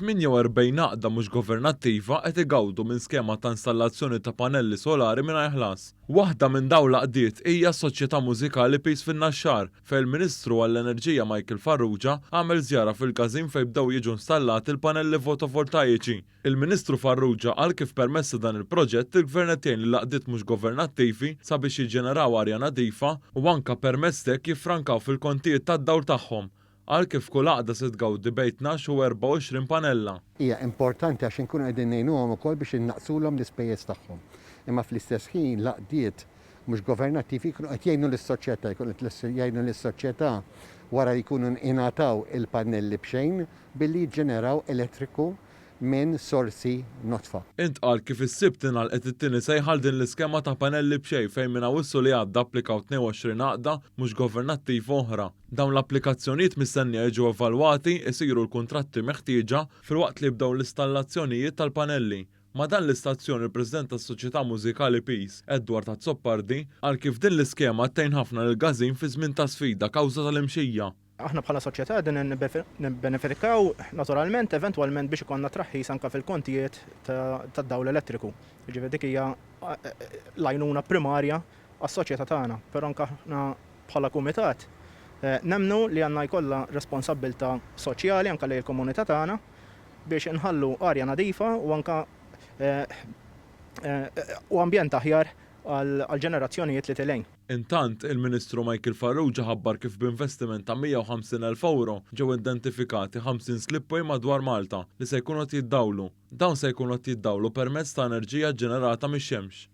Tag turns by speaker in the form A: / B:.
A: 48 għaqda mhux governattiva qed igawdu minn skema ta' installazzjoni ta' panelli solari mingħajr ħlas. Waħda minn dawn l-għaqdiet hija s-Soċjetà Mużikali Peace fin-Naxxar, fejn il-Ministru għall-Enerġija Michael Farrugia għamel żjara fil-każin fejn bdew jiġu installati l-panelli fotovoltajiċi. Il-Ministru Farrugia qal kif permezz ta' dan il-proġett il-Gvern qed jgħin lill-għaqdiet mhux governattivi sabiex jiġġeneraw arja nadifa u anke permezz t'hekk jiffrankaw fil-kontijiet tad-dawl tagħhom. Qal kif kull għaqda se tgawdi bejn 12 u 24 panella.
B: Hija importanti għax inkunu qegħdin ngħinuhom ukoll biex innaqqsulhom l-ispejjeż tagħhom. Imma fl-istess ħin l-għaqdiet mhux governattivi jkunu qed jgħinu lis-soċjetà, jkunu qed jgħinu lis-soċjetà wara li jkunu ingħataw il-pannelli b'xejn billi jiġġeneraw elettriku minn sorsi nodfa.
A: Intqal kif is-Sibt ingħalqet it-tieni sejħa għal din l-iskema ta' panelli b'xejn fejn minn Awwissu li għadda applikaw 22 għaqda mhux governattiva oħra. Dawn l-applikazzjonijiet mistennija jiġu evalwati, isiru l-kuntratti meħtieġa filwaqt li jibdew l-istallazzjonijiet tal-panelli. Ma' dan l-istazzjon il-President tas-Soċjetà Mużikali Peace, Edward Azzopardi, qal kif din l-iskema qed tgħin ħafna lill-Gazin fi żmien ta' sfida kawża tal-imxija.
C: Aħna bħala soċjetà qegħdin nibbenefikaw naturalment eventwalment biex ikollna traħħis anke fil-kontijiet tad-dawl elettriku. Jiġifieri dik hija l-għajnuna primarja għas-soċjetà tagħna, però anke aħna bħala kumitat nemmnu li għandna jkollha responsabbiltà soċjali anke lejn il-komunità tagħna biex inħallu arja nadifa u anke u ambjent aħjar għall-ġenerazzjonijiet li tilgħin.
A: Intant, il-Ministru Michael Farrugia ħabbar kif b'investiment ta' 150 elf ewro ġew identifikati 50 slipway madwar Malta li se jkunu qed jiddawlu. Dawn se jkunu qed jiddawlu permezz ta' enerġija ġġenerata mix-xemx.